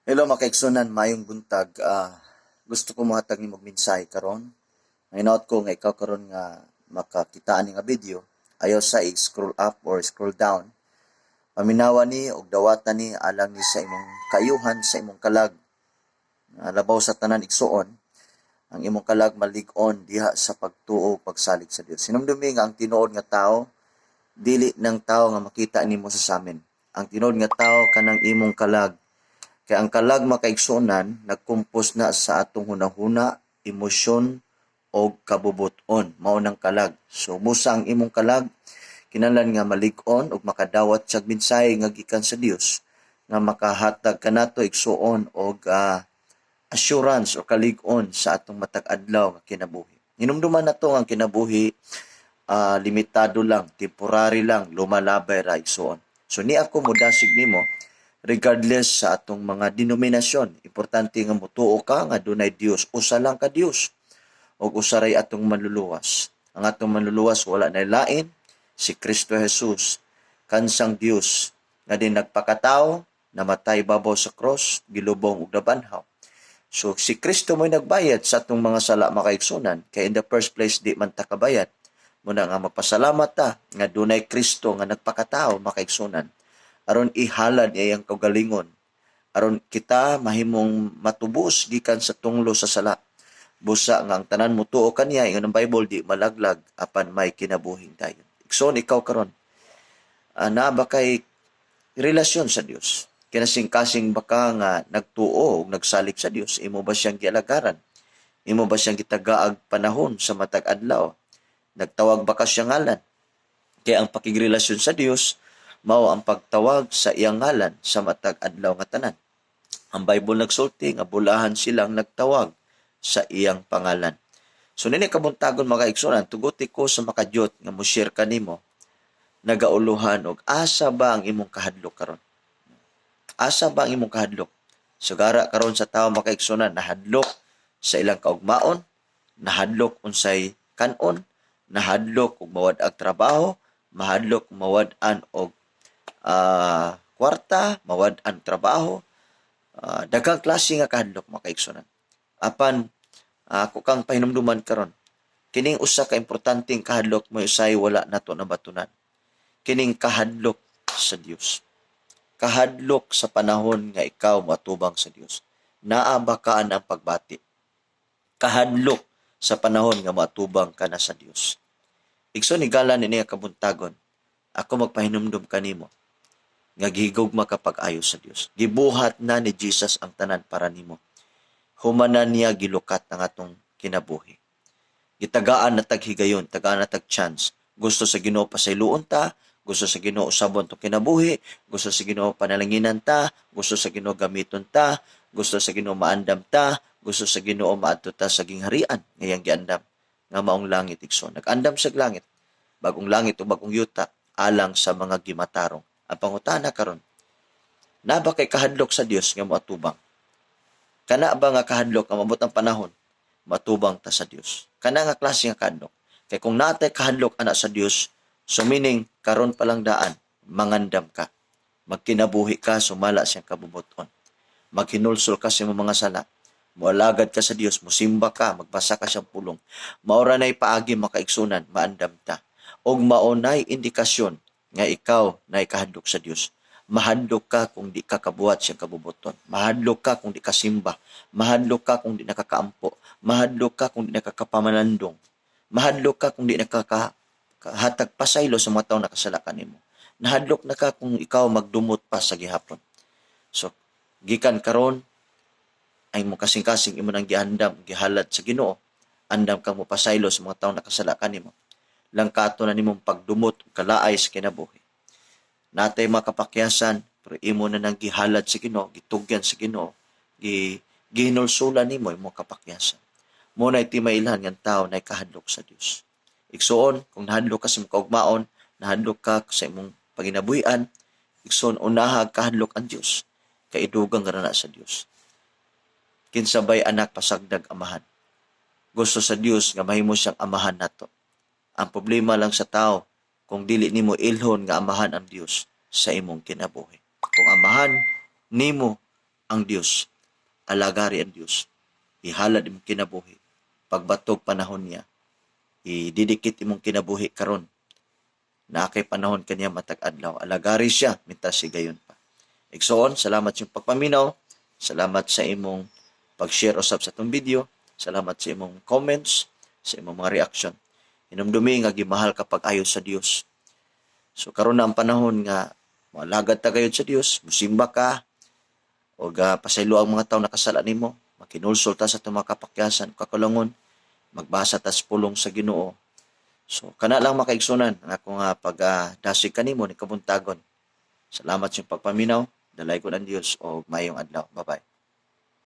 Hello, mga kaigsunan, maayong buntag. Gusto ko mohatag nimo og mensahe karon. Hinaot ko nga ikaw karon nga makakita ani nga video, ayaw sa i-scroll up or scroll down. Paminawa ni og dawatan ni alang ni sa imong kaayuhan sa imong kalag. Labaw sa tanan, igsuon, ang imong kalag malig-on diha sa pagtuo, pagsalig sa Dios. Hinumdumi nga ang tinuod nga tao dili ng tao nga makita nimo sa samin. Ang tinuod nga tao kanang imong kalag. Kay ang kalag, mga kaigsuonan, nagkumpos na sa atong hunahuna, emosyon o kabubuton. Mao nang kalag. So busa ang imong kalag kinahanglan nga malig-on ug makadawat sa mensahe nga gikan sa Dios nga makahatag kanato, igsuon, og assurance o kalig-on sa atong matag adlaw nga kinabuhi. Hinumduman nato ang kinabuhi limitado lang, temporary lang, lumalabay ra, igsuon. So ni ako modasig nimo, regardless sa atong mga denominasyon, importante nga mutuo ka nga dunay Dios, usa lang ka Dios ug usa ray atong manluluwas. Ang atong manluluwas wala na lain, si Kristo Jesus, kansang Dios nga din nagpakatao, namatay babaw sa cross, gilubong ug nabanhaw. So si Kristo mo'y nagbayad sa atong mga sala, mga kaigsunan, kay in the first place di man ta kabayad. Muna nga magpasalamat ta nga dunay Kristo nga nagpakatao, mga kaigsunan, aron ihalad niya iyang kaugalingon, aron kita mahimong matubos gikan sa tunglo sa sala, busa nga ang tanan mutuo kaniya, ingon ang Bible, di malaglag apan may kinabuhing dayon. Igsoon, ikaw karon, naa ba kay relasyon sa Dios? Kinasing-kasing ba ka nga nagtuo ug nagsalig sa Dios? Imo ba siyang gialagaran? Imo ba siyang gitagaag panahon sa matag adlaw? Nagtawag ba ka siyang ngalan? Kay ang pakigrelasyon sa Dios mao ang pagtawag sa iyang ngalan sa matag adlaw nga tanan. Ang Bible nagsulti nga bulahan silang nagtawag sa iyang pangalan. So nini kabuntagon, mga igsunan, tuguti ko sa makadyot nga mo share kanimo nagauluhan og asa ba ang imong kahadlok karon. Asa ba ang imong kahadlok? Sugara karon sa tao, mga kaigsunan, nahadlok sa ilang kaugmaon, nahadlok unsay kanon, nahadlok og mawad-ag trabaho, mahadlok mawad-an og kwarta, mawad-an trabaho, daghang klase nga kahadlok, mga kaigsunan. Apan ako kang pahinumduman karon, kining usa ka importanteng kahadlok mo usay wala nato nabatunan. Kining kahadlok sa Dios. Kahadlok sa panahon nga ikaw moatubang sa Dios. Naa ba ka ang pagbati? Kahadlok sa panahon nga moatubang ka na sa Dios. Igsoon, higala ni nga kabuntagon, ako magpahinumdum kanimo nga gihigugma ka pag-ayo sa Dios. Gibuhat na ni Jesus ang tanan para nimo. Human na niya gilukat ang atong kinabuhi. Gitagaan na tag higayon, tagaan na tag chance. Gusto sa Ginoo pasayloon ta, gusto sa Ginoo usabon tong kinabuhi, gusto sa Ginoo panalanginan ta, gusto sa Ginoo gamiton ta, gusto sa Ginoo maandam ta, gusto sa Ginoo maadto ta sa gingharian ngayang giandam nga maong langit, igsoon. Nag-andam sa langit, bagong langit o bagong yuta alang sa mga gimatarong. Ang pangutana karon, naa ba kay kahadlok sa Dios nga moatubang? Kana ba nga kahadlok ang mabot ang panahon matubang ta sa Dios? Kana nga klase nga kahadlok. Kay kung natay kahadlok ana sa Dios, so meaning karon pa lang daan mangandam ka. Magkinabuhi ka sumala siyang kabubuton. Maghinulsol ka sa imong mga sala. Moalagad ka sa Dios, musimba ka, magbasa ka siyang pulong. Maora na'y paagi, mga kaigsunan, maandam ta. Og mao na'y indikasyon nga ikaw na kahadlok sa Dios. Mahadlok ka kung di ka kabuhat siyang kabubuton. Mahadlok ka kung di ka simba. Mahadlok ka kung di nakakaampo. Mahadlok ka kung di nakakapamanandong. Mahadlok ka kung di nakakahatag pasaylo sa mga tawo nakasala kanimo. Nahadlok na ka kung ikaw magdumot pa sa gihapon. So, gikan karon ay mo kasing-kasing imo nang giandam, gihalad sa Ginoo. Andam kang mopasaylo sa mga tawo nakasala kanimo. Langkato na nimong pagdumot ug kalaay sa kinabuhi. Natay mga kapakyasan, pero imo na nang gihalad sa Ginoo, gitugyan sa Ginoo, gihinulsulan nimo imong kapakyasan. Mo na timailhan nga tao na kahadlok sa Dios. Igsuon, kung nahadlok ka sa imong kaugmaon, nahadlok ka sa imong panginabuhian, igsuon, unaha kahadlok ang Dios, kay idugang ra na sa Dios. Kinsa bay anak pasagdag amahan? Gusto sa Dios nga mahimo siyang amahan nato. Ang problema lang sa tao kung dili nimo ilhon nga amahan ang Dios sa imong kinabuhi. Kung amahan nimo ang Dios. Alagari ang Dios. Ihalad imong kinabuhi. Pagbatog panahon niya. I-dedicate imong kinabuhi karon. Naa kay panahon kaniya matag adlaw. Alagari siya mintas higayon pa. Igsoon, salamat sa imong pagpaminaw. Salamat sa imong pag-share usab sa atong video. Salamat sa imong comments, sa imong mga reaction. Hinumdumi nga gimahal ka pag-ayo sa Dios. So karon na ang panahon nga moalagad ta gayud sa Dios, musimba ka o pasaylo ang mga tawo nakasala nimo, makinulsol ta sa atong mga kapakyasan, kakulangon, magbasa ta sa pulong sa Ginoo. So kana lang, mga kaigsunan, ang ako nga pag dasig kanimo ni kabuntagon. Salamat sa imong pagpaminaw. Dalaygon ang Dios o maayong adlaw. Bye-bye.